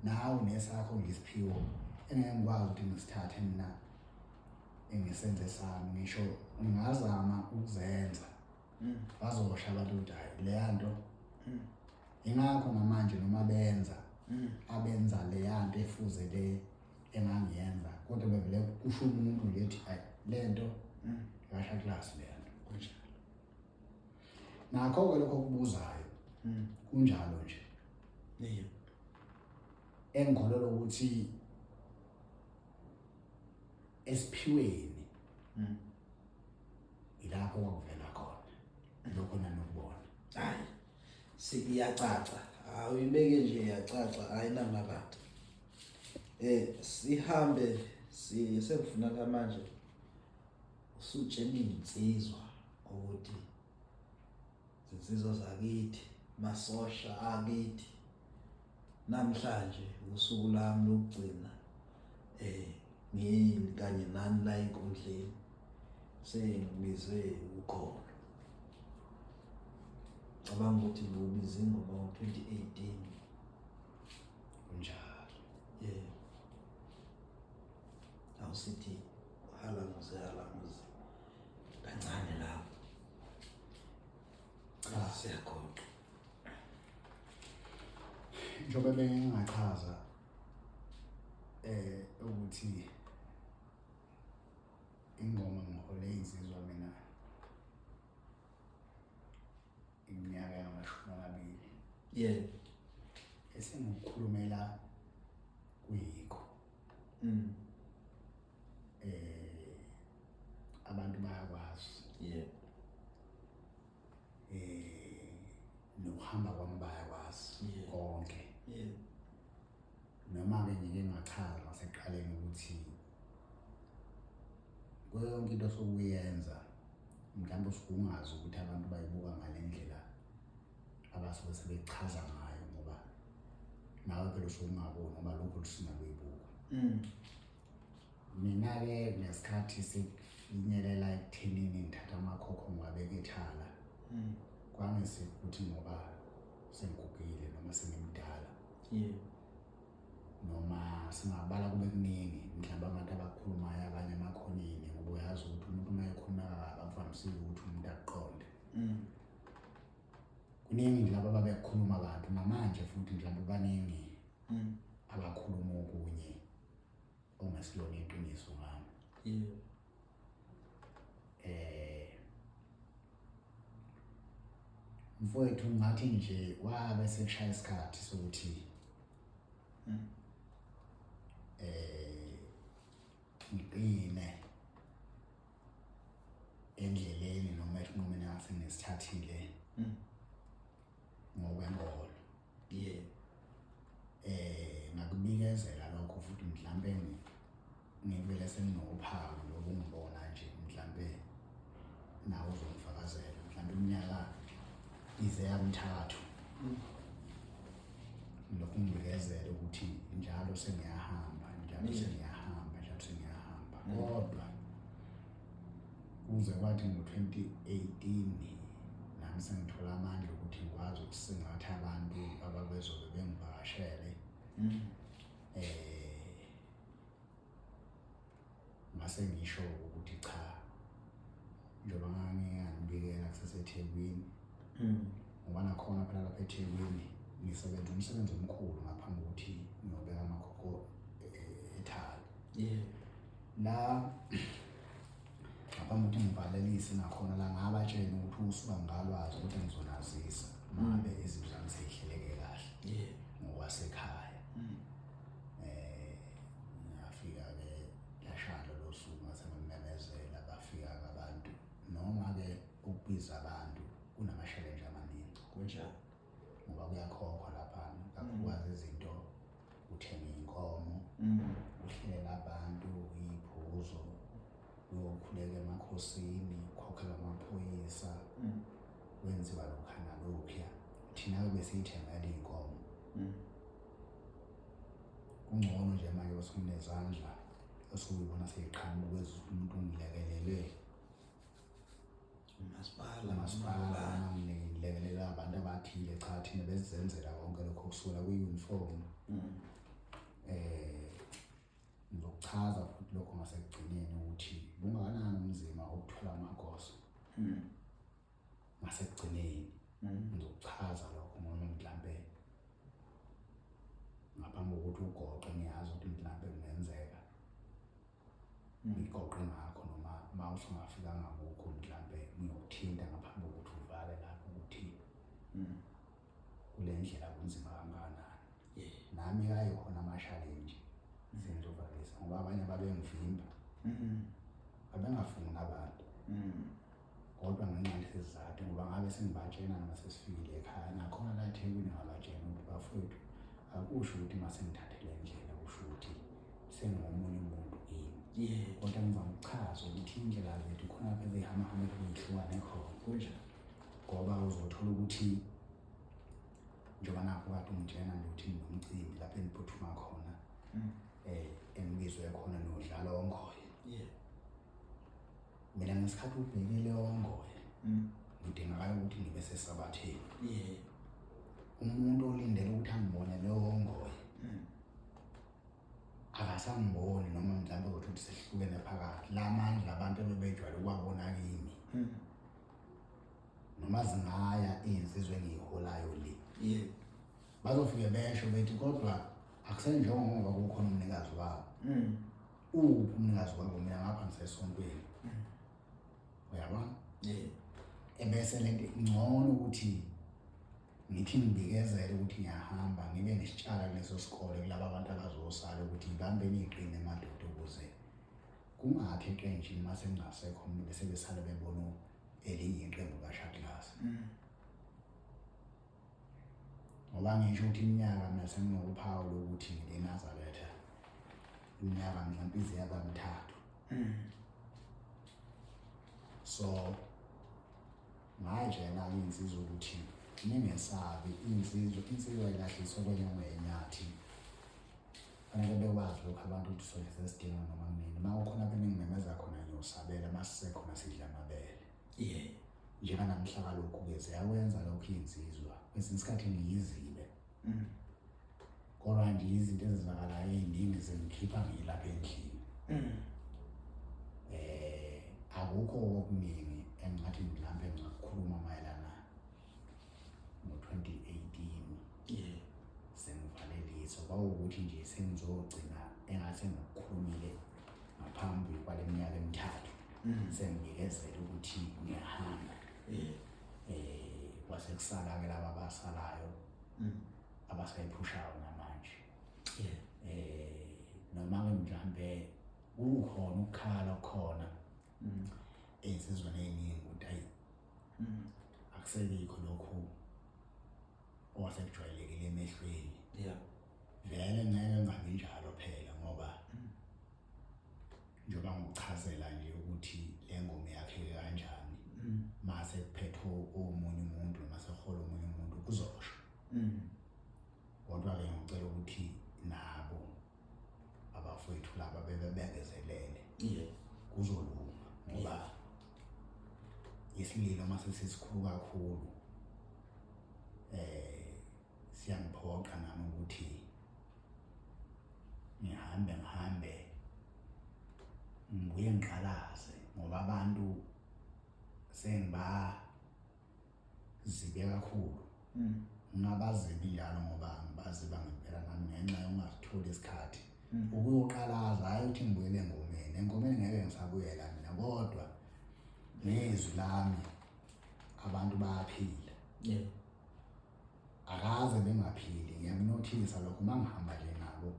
Nawe nesakho nje isiphiwo engeke ngikwazi ukuthi ngisithathe mina engisenze sami ngisho ngingazama ukuzenza. Bazosha abantu ukuthi hayi leya nto. Ingakho namanje noma benza abenza leya nto efuze le engangiyenza kodwa bevele kusho umuntu nje ethi hayi le nto yasha class le nto. Kunjalo. Nakho ke lokho okubuzayo. Kunjalo nje. Yebo. Engikholelwa ukuthi esiphiweni ilapho kwakuvela khona lokho nanokubona. Hayi. Siyacaca. Awuyibeke nje iyacaca ayinamabati. Sihambe sengifuna la manje usutshena insizwa ukuthi zinsizwa zakithi masosha akithi namhlanje usuku lami lokugcina ngiyini kanye nani la enkundleni sengibizwe ukholo. Cabanga ukuthi ngiwubize ingoma ngo-2018. Kunjalo. Yebo. Awusithi halanguze halanguze kancane lapho. Cha, siyagoqa. Njengoba bengingachaza ukuthi ingoma ngihole insizwa mina Yebo. Esengikukhulumela kuyikho. Abantu bayakwazi. Yebo. Nokuhamba kwami bayakwazi konke. Yebo. Noma-ke ngike ngachaza ngasekuqaleni ukuthi kuyo yonke into osuke uyenza, mhlawumbe usuke ungazi ukuthi abantu bayibuka ngale ndlela abasuke sebechaza ngayo, ngoba nawe phela usuke ungaboni ngoba lokhu lusina kuyibuka. Mina-ke ngesikhathi sekufinyelela ekuthenini ngithatha amakhokho ngiwabeka ethala, kwangesikuthi ngoba sengigugile noma sengimdala, noma singabala kube kuningi mhlawumbe abantu abakhulumayo abanye emakhoneni, ngoba uyazi ukuthi umuntu uma ekhuluma kabi akuvamisile ukuthi umuntu akuqonde. Kuningi nje laba ababekhuluma abantu namanje futhi mhlawumbe baningi abakhuluma okunye ongesilona iqiniso ngami. Mfowethu, ngathi nje wabe sekushaya isikhathi sokuthi ngiqine endleleni noma esinqumeni engase ngisithathile ngokwenkolo. Ngakubikezela lokho futhi mhlambe ngivele senginophawu lokungibona nje, mhlambe nawe uzongifakazela, mhlambe iminyaka ize yamthathu lokhu ngibikezela ukuthi njalo sengiyahamba, njalo sengiyahamba, njalo sengiyahamba. Kodwa kuze kwathi ngo-2018 nami sengithola amandla ukuthi ngikwazi ukusingatha abantu ababezobe bengivakashele, ngase ngisho ukuthi cha, njengoba nganginganibikela kuseseThekwini, ngoba nakhona phela lapha eThekwini ngisebenza umsebenzi omkhulu ngaphambi kokuthi ngiyobeka amakhokho ethala. La ngaphambi kokuthi ngivalelise nakhona la ngabatshela ukuthi usuka ngalwazi ukuthi ngizonazisa mangabe izinto zami seyihleleke kahle ngokwasekhaya. Ngafika ke lashaya lolo suku, ngase ngimemezela, bafika abantu. Noma ke ukubiza abantu kunama-challenge amaningi. Kunjalo. Ngoba kuyakhokhwa laphana, kakhulukazi izinto, uthenga iy'nkomo, uhlelela abantu iy'phuzo, uyokhuleka emakhosini, ukhokhela amaphoyisa, kwenziwa lokha nalokhuya. Thina-ke besiyithengela iy'nkomo. Kungcono nje manje osukunezandla osuyibona seyiqhamuka umuntu ungilekelele umasipala, umasipala ngilekelela abantu abathile. Cha, thina besizenzela konke lokho kusukela kwi-uniform. Ngizokuchaza futhi lokho ngasekugcineni ukuthi bungakanani umzima ukuthola amagoso. Ngasekugcineni ngizokuchaza lokho ngoba mhlambe ngaphambi kokuthi ugoqe ngiyazi ukuthi mhlambe kungenzeka ngigoqe ngakho, noma uma usungafikanga kukho mhlambe ngiyokuthinta ngaphambi kokuthi uvale lapho ukuthi kule ndlela kunzima kangakanani. Nami ayikhona ama-challenge sengizovalisa, ngoba abanye babengivimba, babengafuni abantu, kodwa ngenxa yesizathu ngoba ngabe sengibatshena noma sesifikile ekhaya nakhona la eThekwini, ngabatshena ukuthi bafowethu, akusho ukuthi uma sengithathe le ndlela kusho ukuthi sengingomunye umuntu kini, kodwa ngizama ukuchaza ukuthi indlela zethu khona lapho ezihamba hambe kuyihlukane khona. Kunjalo. Ngoba uzothola ukuthi njengoba nakho kade ungitshena nje ukuthi nginomcimbi lapho engiphuthuma khona, engibizwe khona nodlala ongoye. Mina ngesikhathi ubhekile ongoye, ngidingakala ukuthi ngibe sesabatheni. Umuntu olindele ukuthi angibone leyo ongoye akasangiboni, noma mhlawumbe ukuthi ukuthi sehlukene phakathi la mandla abantu ebebejwayele ukuwabona kimi, noma zingaya iy'nsizwa engiyiholayo le, bazofike besho bethi kodwa akusenjongo ngoba kukhona umnikazi wabo. Uphi umnikazi wabo? Mina ngapha ngisesontweni, uyabona? Ebese lento ngcono ukuthi Ngithi ngibikezele ukuthi ngiyahamba ngibe nesitshala kuleso sikole kulaba abantu abazosala ukuthi ngibambeni iqine madoda ukuze kungathi eqenjini uma sengingasekho umuntu bese besale bebona elinye iqembu kaShaklasa. Ngoba ngisho ukuthi iminyaka mina senginokuphawu lokuthi ngileNazaretha iminyaka mhlawumbe ize yaba mithathu. So ngayitshela-ke iy'nsizwa ukuthi ningesabi iy'nsizwa, insizwa ilahliswe kwenyongo yenyathi. Fanele bekwazi lokhu abantu ukuthi soke sesidinga noma kunini. Uma kukhona lapho eningimemeza khona ngiyosabela, uma sisekhona sidla amabele. Yeah. Njenganamhla kalokhu-ke ziyakwenza lokhu iy'nsizwa. Kwesinye isikhathi ngiyizibe. Kodwa nje izinto ezenzakalayo ey'ningi zingikhipha ngilapha endlini. Akukho okuningi engingathi mhlampe ngingakukhuluma mayelana ngo-2018. Yeah. Sengivalelisa kwawukuthi nje sengizogcina engathi ngikukhulumile ngaphambi kwale minyaka emithathu. Sengibikezela ukuthi ngiyahamba. Yeah. Kwase kusala-ke laba abasalayo abasayiphushayo namanje. Yeah. Noma-ke mhlampe kukhona ukukhala okukhona ey'nsizweni ey'ningi ukuthi ayi akusekho lokhu okwasekujwayelekile emehlweni. Yeah. Vele ngeke kungabi njalo phela ngoba njengoba ngikuchazela nje ukuthi le ngoma yakheke kanjani mase kuphethwe omunye umuntu noma sekuhola omunye umuntu kuzosho. Kodwa-ke ngicela ukuthi nabo abafowethu laba bebebekezelele. Yeah. Kuzolunga ngoba isililo mase sesikhulu kakhulu siyangiphoqa nami ukuthi ngihambe ngibuye ngiqalaze ngoba abantu sengibazibe kakhulu. Ngingabazibi njalo ngoba ngibaziba ngempela nami ngenxa yokungasitholi isikhathi. Ukuyoqalaza hhayi ukuthi ngibuyele engomeni, engomeni ngeke ngisabuyela mina kodwa ngezwi lami abantu bayaphila. Yeah. Akaze bengaphili, ngiyakunothisa lokho uma ngihamba nje nabo.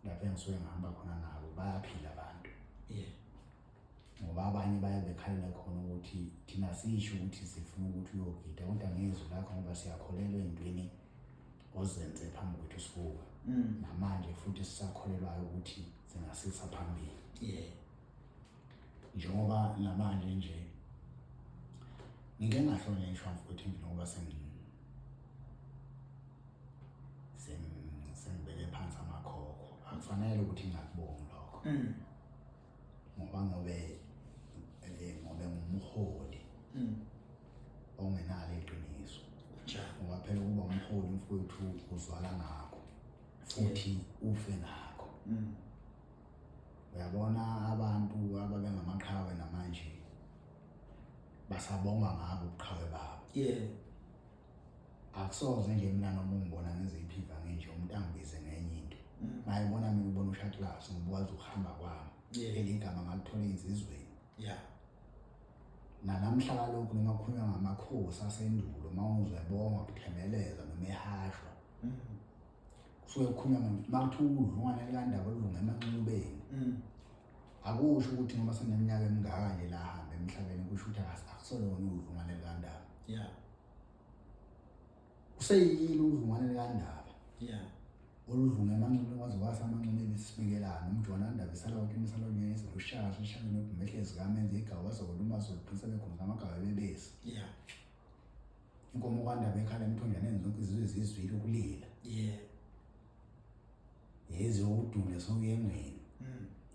Lapho engisuke ngihamba khona nabo bayaphila abantu. Yeah. Ngoba abanye baye bekhalela khona ukuthi thina sisho ukuthi sifuna ukuthi uyogida kodwa ngezwi lakho ngoba siyakholelwa ey'ntweni ozenze phambi kwethu sibuka. Namanje futhi sisakholelwayo ukuthi zingasisa phambili. Yeah. Njengoba namanje nje ngike ngahlonishwa mfowethu njengoba sengibeke phansi amakhokho. Akufanele ukuthi ngingakubongi lokho. Ngoba ngobe ngumholi ongenalo iqiniso. Ngoba phela ukuba umholi mfowethu uzwala ngakho futhi ufe ngakho. Uyabona abantu ababengamaqhawe namanje basabonga ngabo ubuqhawe babo. Yeah. Akusoze nje mina noma ungibona ngenze iphiva ngenje umuntu angibize ngenye into. Mayibona mina ubona uShaklasa ngoba wazi ukuhamba kwami. Yeah. Eligama ngalithola insizweni. Yeah. Nanamhla kalokhu noma kukhulunywa ngamakhosi asendulo uma uzwe bonga kuthemeleza noma ehashwa. Kusuke kukhulunywa makuthiwa udlungwane likaNdaba olunga emanxulubeni. Akusho ukuthi ngoba seneminyaka emingaka nje la ahambe emhlabeni kusho ukuthi akusolona udlungwane likaNdaba. Yeah. Useyile udlungwane likaNdaba. Yeah. Oludlunga emanxulubeni kwaze kwasa amanxulubeni sibikelana umjwana kaNdaba isala kwakini isala kwakini ushaka sishaka nodumehlezi kamenze igawu wazokuluma zokuphisa bekhona amagaba bebesi. Yeah. Inkomo kaNdaba ekhala emthonjaneni zonke izizwe zizwile ukulila. Yeah. Yeze udule sokuyengweni.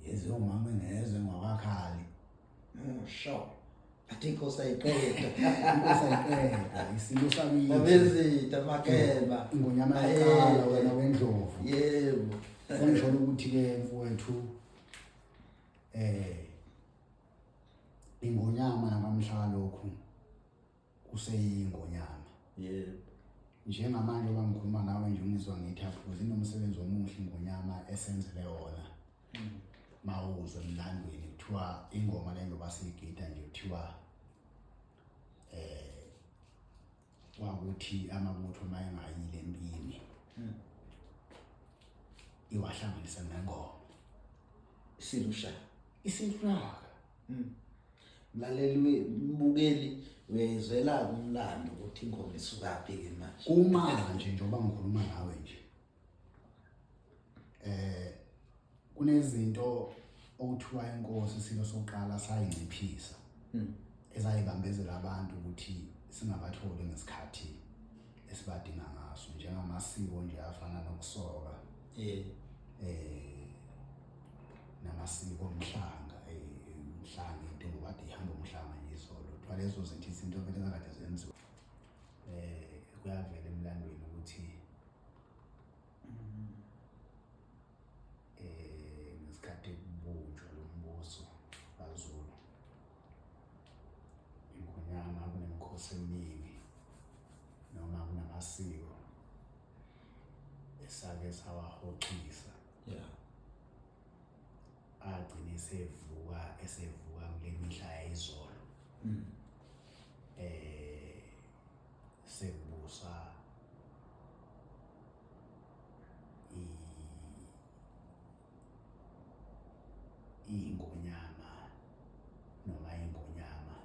Yeze umama engezwe ngwakakhali. Sure. Athi inkosi ayiqeda. Inkosi ayiqeda isilo sakithi. Babezitha makeba. Ingonyama yaqala wena wendlovu. Yebo. Sengisho ukuthi ke mfowethu ingonyama nakamhla lokhu kuseyingonyama. Yebo. Njengamanje oba ngikhuluma nawe nje ungizwa ngithi aphuze inomsebenzi omuhle ingonyama esenzele wona. Mawuzwe emlandweni kuthiwa ingoma le njengoba siyigida nje kuthiwa Kwakuthi amabutho uma engayile empini iwahlanganise nengoma. Isilo uShaka. Isilo uShaka. Mlaleli, mbukeli, uyayizwela umlando ukuthi ingoma isukaphi-ke manje. Kumanje njengoba ngikhuluma nawe nje, kunezinto okuthiwa inkosi isilo sokuqala sayinciphisa ezayibambezela abantu ukuthi singabatholi ngesikhathi esibadinga ngaso, njengamasiko nje afana nokusoka, namasiko omhlanga, umhlanga into ngoba kade ihamba umhlanga nje izolo. Kuthiwa lezo zinto izinto vele zakade zenziwa. Kuyavela emlandweni ukuthi ngesikhathi kubunjwa lo mbuso kaZulu, iNgonyama kunemikhosi eminingi noma kunamasiko esake sawahoxisa. Agcine esevuka kule mihla yayizolo. Sekubusa ingonyama noma ingonyama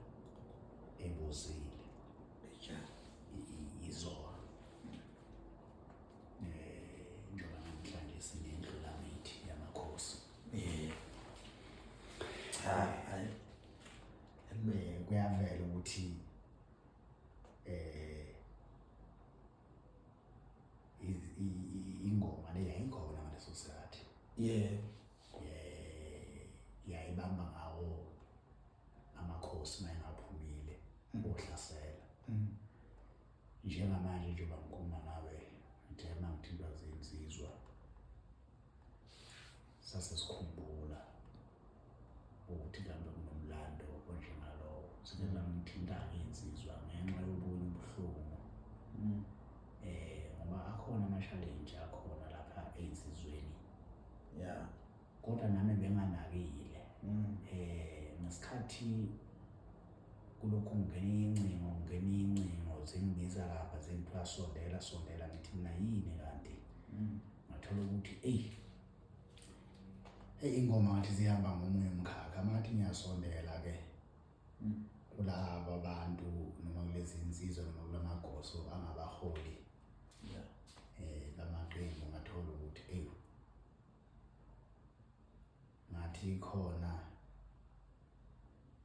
ebuzile izolo. Njengoba namhlanje sinendlulamithi yamakhosi. Cha, hayi. Kuyavela ukuthi ingoma le yayikhona ngaleso sikhathi. Yayibamba ngawo amakhosi mayengaphumile ohlasela. Njengamanje njengoba ngikhuluma nawe, ngithe uma ngithintwa zinsizwa sase sikhumbula ukuthi kambe kunomlando onjengalowo. Sike bangithinta-ke iy'nsizwa ngenxa yobunye ubuhlungu. Ngoba akhona ama-challenge akhona lapha ey'nsizweni. Kodwa nami benganakile. Ngesikhathi kulokhu ngingena incingo, ngingena incingo, zingibiza lapha, zingithiwa sondela, sondela, ngithi mina yini kanti? Ngathola ukuthi eyi, eyi ingoma ngathi zihamba ngomunye umkhakha, ngathi ngiyasondela-ke kulaba bantu noma kulezi nsizwa noma kulamagoso angabaholi bamaqembu, ngathola ukuthi eyi ngathi khona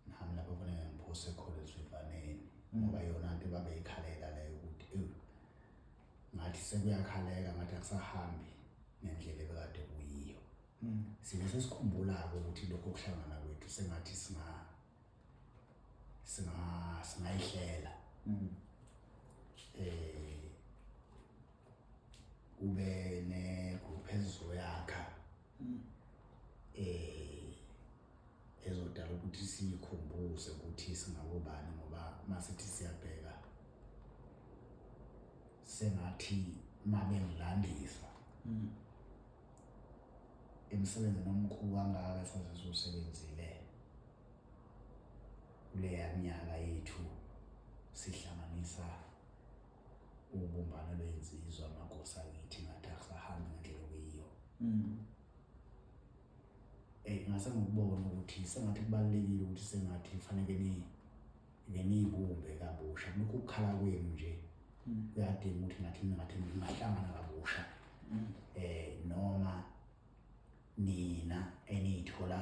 nami lapho kufanele ngiphose khona esivivaneni, ngoba yona nto babeyikhalela leyo ukuthi eyi ngathi sekuyakhaleka, ngathi akusahambi ngendlela ebekade kuyiyo. Sibe sesikhumbula-ke ukuthi lokho kuhlangana kwethu sengathi singayihlela. Kube ne-group ezizoyakha ezodala ukuthi siyikhumbuze ukuthi singabobani, ngoba masithi siyabheka sengathi mabengilandisa emsebenzini omkhulu kangaka esasiwusebenzile kuleya minyaka yethu, sihlanganisa ubumbano lwensizwa amagosa akithi, ngathi akusahambi ngendlela okuyiyo. Ngase ngikubona ukuthi sengathi kubalulekile ukuthi sengathi kufanele ke niyibumbe kabusha. Lokhu kukhala kwenu nje kuyadinga ukuthi ngathi ningahlangana kabusha. Noma nina eniyithola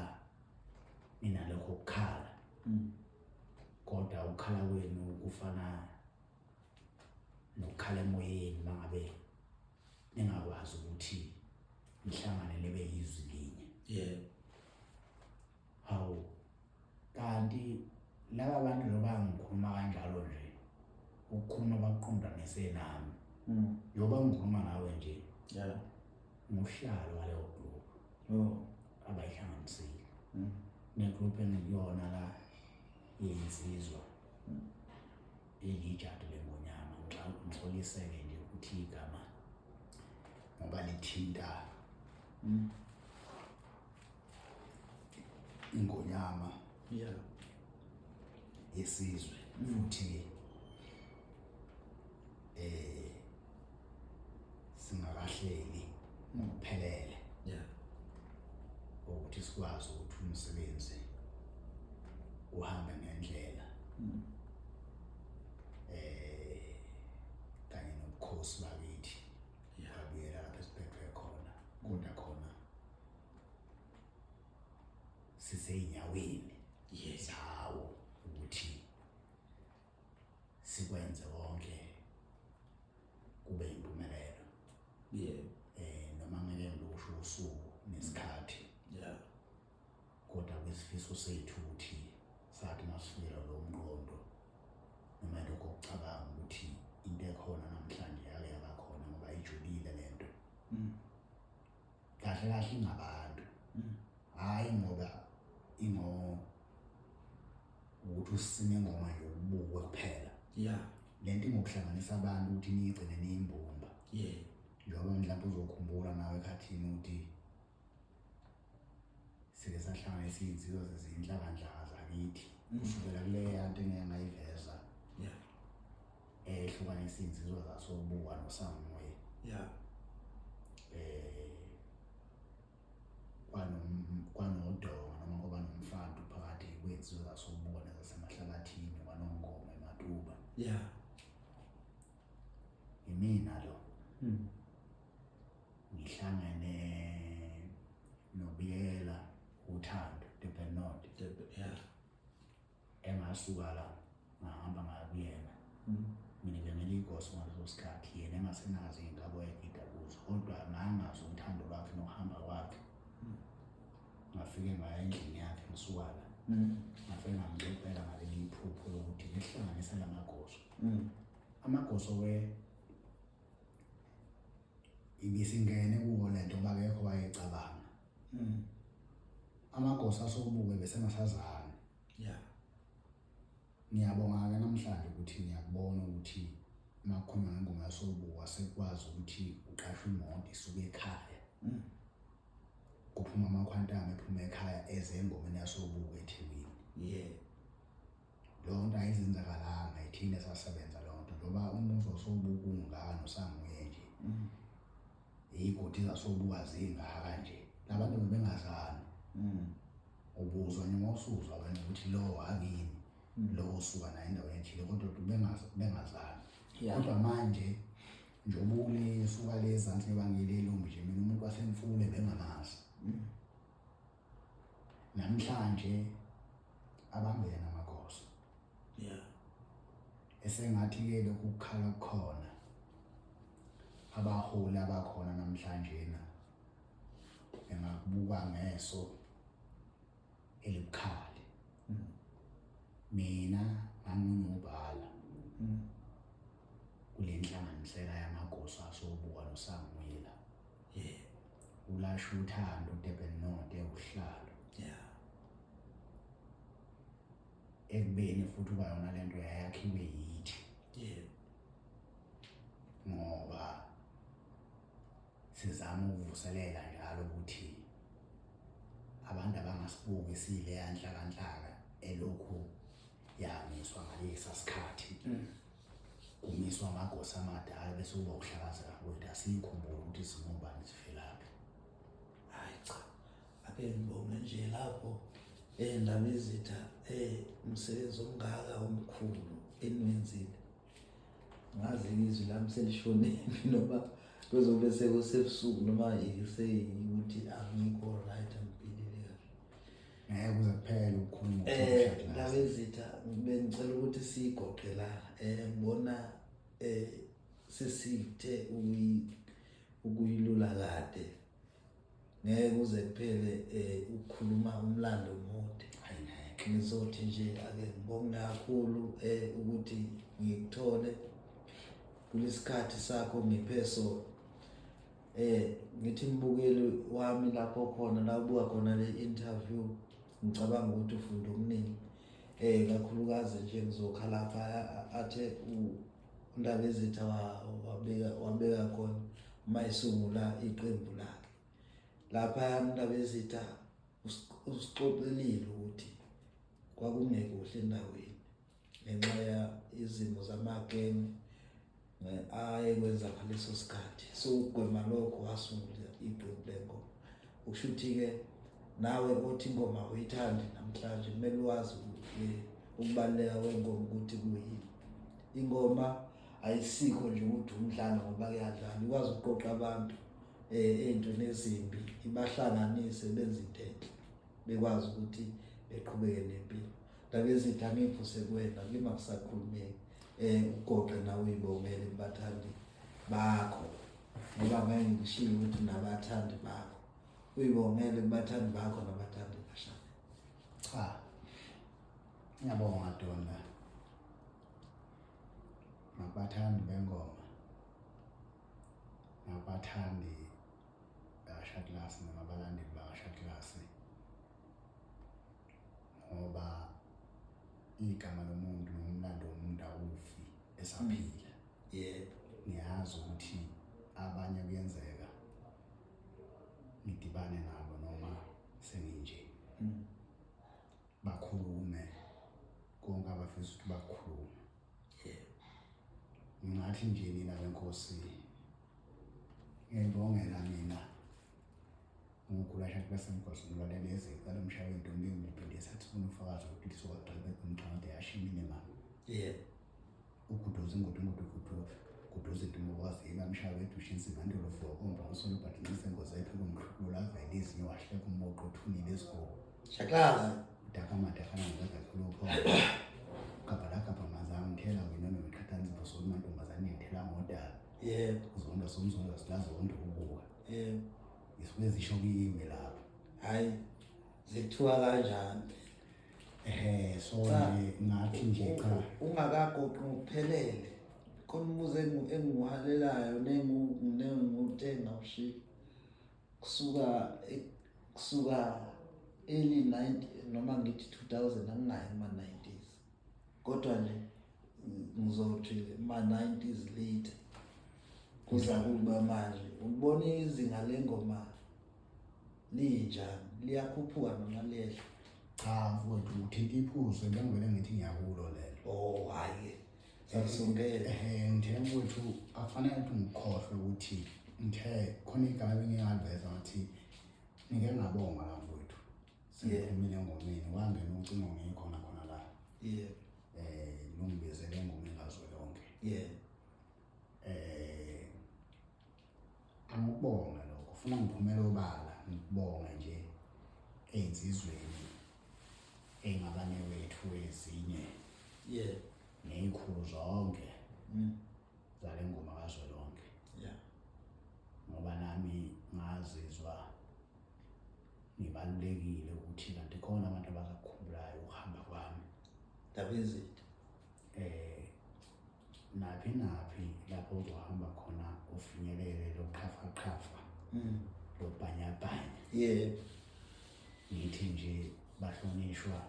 ninalokho kukhala, kodwa ukukhala kwenu kufana nokukhala emoyeni mangabe ningakwazi ukuthi nihlangane nibe yizwi linye. Hawu, kanti laba bantu njengoba ngikhuluma kanjalo nje, ukukhuluma bakuqondanise nami. Njengoba ngikhuluma nawe nje, nguhlalo waleyo group abayihlanganisile. Ne-group engikuyona la yeyinsizwa elijadu lengonyama. Ngixoliseke nje ukuthi igama ngoba lithinta ingonyama yesizwe, futhi Singakahleli ngokuphelele ukuthi sikwazi ukuthi umsebenzi uhambe ngendlela kanye nobukhosi bakithi babuyela lapho esiphethwe khona, kodwa khona sisey'nyaweni zawo ukuthi sikwenze konke kube impumelelo. Noma ngeke ngilusho usuku nesikhathi, kodwa kwisifiso sethu ukuthi sathi masifikela lo mqondo noma lokho okucabanga ukuthi into ekhona namhlanje yake yaba khona, ngoba ijulile lento. Kahle kahle ingabantu, hhayi ngoba ingo ukuthi usine ingoma nje ubukwe kuphela. Lento ingokuhlanganisa abantu ukuthi niyigcine niyimbumba. Njengoba mhlawumbe uzokhumbula nawe ekhathini ukuthi sike sahlanganisa iy'nsizwa zezinhlakanhlaka zakithi kusukela kuleya nto engeke ngayiveza ehlukanisa iy'nsizwa zasobuka noSamuye. Kwanodonga noma kwaba nomfantu phakathi kwey'nsizwa zasobuka nezasemahlabathini, kwanongoma eMatuba. Imina lo. Ngihlangene noBiyela uThando Durban North. Engasuka la ngahamba ngaya kuyena. Mina bengele igoso ngaleso sikhathi, yena engasenazo iy'nkabo ayegida kuzo, kodwa ngangazi uthando lwakhe nokuhamba kwakhe. Ngafike ngaya endlini yakhe ngisuka la. Ngafike ngamxoxela ngaleli iphupho lokuthi ngihlanganise lamagoso. Amagoso ke ibisingene kuwo lento ngoba akekho wayecabanga. Amagoso asobuke besengasazani. Ngiyabonga-ke namhlanje ukuthi ngiyakubona ukuthi uma kukhulunywa ngengoma yasobuka sekwazi ukuthi uqashwe imoto isuke ekhaya. Kuphuma amakhwantama ephuma ekhaya eze engomeni yasobuka eThekwini. Leyo nto ayizenzakalanga, ithina esasebenza leyo nto njengoba umuzi wasobuka ungaka nosanguye nje. Iy'godi zasobuka zingaka nje, labantu bebengazani. Ubuzwa nje mawusuzwa wena ukuthi lo wakini, lo usuka naye endaweni ethile, kodwa bengazani. Kodwa manje njengoba ule suka le ezansi njengoba ngile elumbi nje, mina umuntu wasemfule bengamazi. Namhlanje abangena amakhosi. Esengathi-ke lokhu kukhala kukhona abaholi abakhona namhlanje na engakubuka ngeso elibukhali. Mina nganginobhala kule nhlanganisela yamagoso asobuka noSamuela. Ulasha uthando uDurban North ewuhlalo. Ekubeni futhi uba yona lento yayakhiwe yithi. Ngoba sizama ukuvuselela njalo ukuthi abantu abangasibuki siyileya nhlakanhlaka elokhu yamiswa ngalesa sikhathi. Kumiswa amagosa amadala bese kuba ukuhlakazeka kwethu, asiyikhumbule ukuthi singobani sivelaphi. Hayi cha, ake ngibonge nje lapho Ndabezitha, umsebenzi omngaka omkhulu eniwenzile. Ngaze ngizwi lami selishonephi noma kuzobe sekusebusuku noma seyikuthi angikho right, angiphilile kahle. Ngeke kuze kuphele ukukhuluma. Ndabezitha, bengicela ukuthi siyigoqe la. Ngibona sesithe ukuyilula kade. Ngeke kuze kuphele ukukhuluma umlando omude. Ngizothi nje ake ngibonge kakhulu ukuthi ngikuthole kulesikhathi sakho ngiphe sona. Ngithi mbukeli wami lapho khona la ubuka khona le interview, ngicabanga ukuthi ufunda okuningi. Kakhulukazi nje ngizokhala lapha athe uNdabezitha wabeka khona uma esungula iqembu lakhe. Lapha uNdabezitha usixoxelile ukuthi kwakungekuhle endaweni ngenxa ya izimo zamagenge. Ayekwenza ngaleso sikhathi. So ukugwema lokho wasungula iqembu lengoma. Ukusho ukuthi-ke nawe othi ingoma uyithandi namhlanje kumele wazi ukubaluleka kwengoma ukuthi kuyini. Ingoma ayisikho nje ukuthi umdlalo ngoba kuyadlala, ikwazi ukuqoqa abantu ey'ntweni ezimbi, ibahlanganise benze into enhle, bekwazi ukuthi beqhubeke nempilo. Ndaba ezithi angiphuse kuwena kimi akusakhulumeki, ugoqe nawe uyibongele kubathandi bakho, ngoba ngeke ngishiye ukuthi nabathandi bakho, uyibongele kubathandi bakho nabathandi bashaka. Cha, ngiyabonga Donna, nakubathandi bengoma, nakubathandi bakaShaklasi noma abalandeli bakaShaklasi, ngoba igama lomuntu nomlando womuntu awufi esaphila. Yebo. Ngiyazi ukuthi abanye kuyenzeka ngidibane nabo noma senginje, bakhulume konke abafisa ukuthi bakukhulume. Yebo. Ngingathi nje nina benkosi, ngiyayibongela mina ngokugula shathi bese mgosi ngilalele ezicela umshaya wentombi ngiphinde sathi funa ufakazi ukuthi lisuka umxhawude yashimile mama. Yebo. Uguduza ingudu ingudu gudu guduza intombi wazi yena mshaya wedusha insimbi antolo fuwa komba ngosolo but ncise ngozi ayipheka umhlukulo avele izinyo wahleka umboqo othunile esigubu. Shaklazi. Udaka amadaka nangakakhulu pho. Gabha la gabha mazami ngithela wena nemiqhathanisa bosolo mantombazane ngithela ngodaka. Yebo. Uzonda somzonda silazonda ukubuka. Yebo. Ngisuke zisho kimi lapho. Hayi zithiwa kanjani? So nje ngathi nje cha. Ungakagoqi ngokuphelele. Khona umuzi engiwuhalelayo nengutenga ushiya. Kusuka early 90 noma ngithi 2000 anginayo kuma 90s. Kodwa nje ngizothi ma 90s later kuza kuba manje ubona izinga lengoma linjani, liyakhuphuka noma liyehla? Cha mfowethu, uthinta iphuzu bengivele ngithi ngiyakulo lelo. Oh hayi sakusongela. Ngithe mfowethu akufanele ukuthi ngikhohlwe ukuthi ngithe khona igama ebengingaveza ngathi ngike ngabonga la mfowethu. Sengiphumile engomeni wangena ucingo ngikhona khona la. Yebo. Lungibizele engomeni kazwelonke. Yebo. Angikubonga lokho, ufuna ngiphumele obala ngikubonga nje ey'nsizweni ey'ngabane wethu ezinye. Yebo. Ney'khulu zonke zale ngoma kazwelonke. Yeah. Ngoba nami ngazizwa ngibalulekile ukuthi kanti khona abantu abazakukhumbulayo ukuhamba kwami. Ndaba izinto. Naphi naphi lapho uzohamba khona ufinyelele loqhafa qhafa. Lobhanyabhanya. Yebo. Ngithi nje bahlonishwa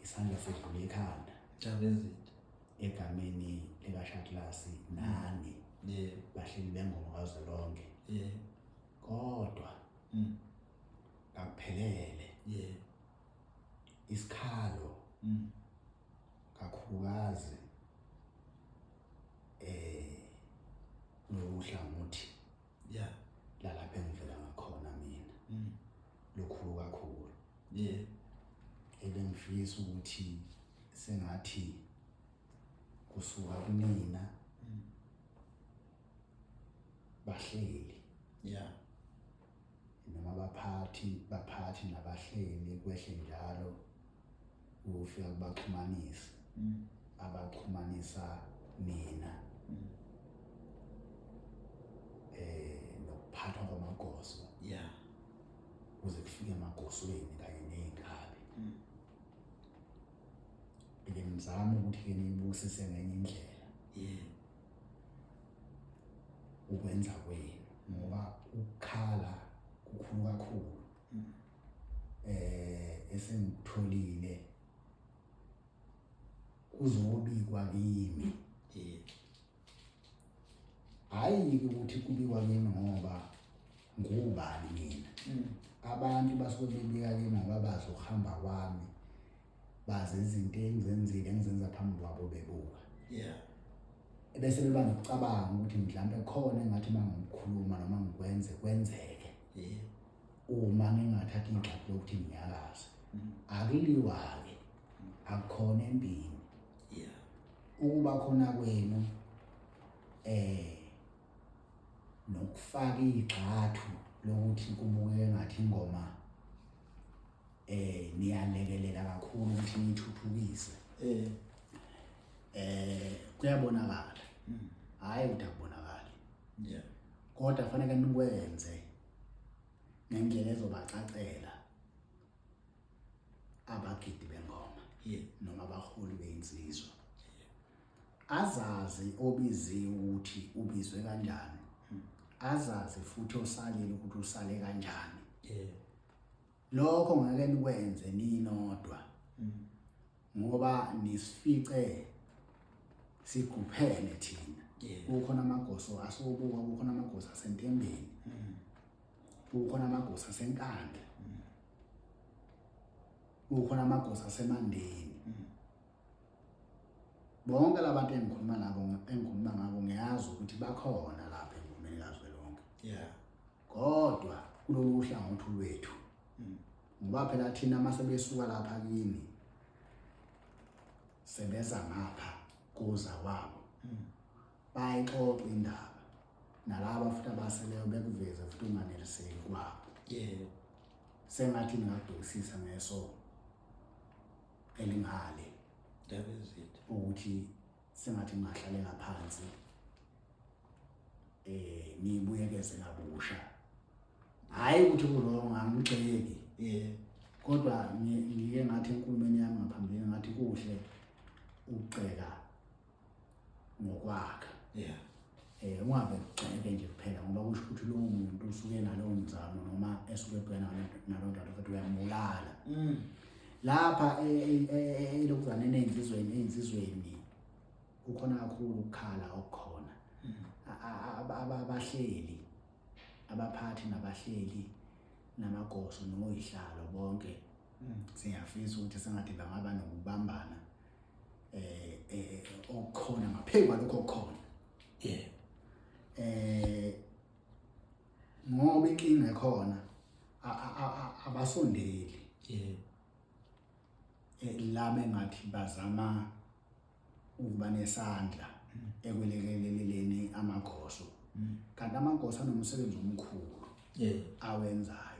isandla sedlule ekhanda. Ndaba izinto. Egameni likaShaklasi nani. Yebo. Bahleli bengoma kazwelonke. Yebo. Kodwa akuphelele. Yebo. Isikhalo kakhulukazi lokuhlangothi Yeah. lalapha engivela ngakhona mina. Lukhulu kakhulu. Yeah. Ebengifisa ukuthi sengathi kusuka kunina bahleli. Yeah. Noma baphathi nabahleli kwehle njalo ufika kubaxhumanisa. Abaxhumanisa mina. Nokuphathwa kwamagoso. Yeah. Kuze kufike emagosweni kanye ney'nkabi. Beke ngizama ukuthi ke niyibusise ngenye indlela. Yeah. Ukwenza kwenu ngoba ukukhala kukhulu kakhulu. Esengikutholile kuzobikwa kimi. Yeah. Hayi ukuthi kubikwa kimi ngoba ngubani mina. Abantu basuke bebika kimi ngoba bazi ukuhamba kwami, bazi izinto engizenzile engizenza phambi kwabo bebuka. Yeah. Ebese beba nokucabanga ukuthi mhlampe khona engathi uma ngikhuluma noma ngikwenze kwenzeke. Uma ngingathatha igxathu lokuthi ngiyakaze. Akuliwa-ke, akukhona empini. Ukuba khona kwenu nokufaka igxathu lokuthi kubukeke ngathi ingoma niyalekelela kakhulu ukuthi niyithuthukise. Kuyabonakala. Hhayi ukuthi akubonakali. Kodwa kufanele nikwenze ngendlela ezobacacela abagidi bengoma noma abaholi beinsizwa. Azazi obiziwe ukuthi ubizwe kanjani. Azazi futhi osalile ukuthi usale kanjani. Lokho ngeke nikwenze ninodwa. Ngoba nisifice siguphene thina. Kukhona amagoso asobuka, kukhona amagoso asentembeni. Kukhona amagoso asenkandla. Kukhona amagoso asemandeni. Bonke labantu engikhuluma nabo, engikhuluma ngabo, ngiyazi ukuthi bakhona lapha engomeni kazwelonke. Kodwa kulolu hlangothi lwethu, ngoba phela thina mase besuka lapha kini sebeza ngapha kuza kwabo, bayixoxa indaba nalaba futhi abaseleyo bekuveze futhi unganeliseki kwabo. Sengathi ningabhekisisa ngeso elingale ukuthi sengathi ningahlaleka phansi niyibuyekeze kabusha. Hhayi ukuthi ku-wrong, angigxeki. Kodwa ngike ngathi enkulumeni yami ngaphambilini ngathi kuhle ukugxeka ngokwakha. Ungabe ugxeke nje kuphela ngoba kusho ukuthi lowo muntu usuke nalowo mzamo noma esuke ebhekana nalowo nto kodwa uyambulala. Lapha elokuzaneni ey'nsizweni kukhona kakhulu ukukhala okukhona. Abahleli, abaphathi nabahleli namagoso noyihlalo bonke siyafisa ukuthi sengathi bangaba nokubambana okukhona ngaphezu kwalokho okukhona. Ngoba inkinga ekhona abasondeli. Laba engathi bazama ukuba nesandla ekwelekeleleni amagoso. Kanti amagoso anomsebenzi omkhulu awenzayo.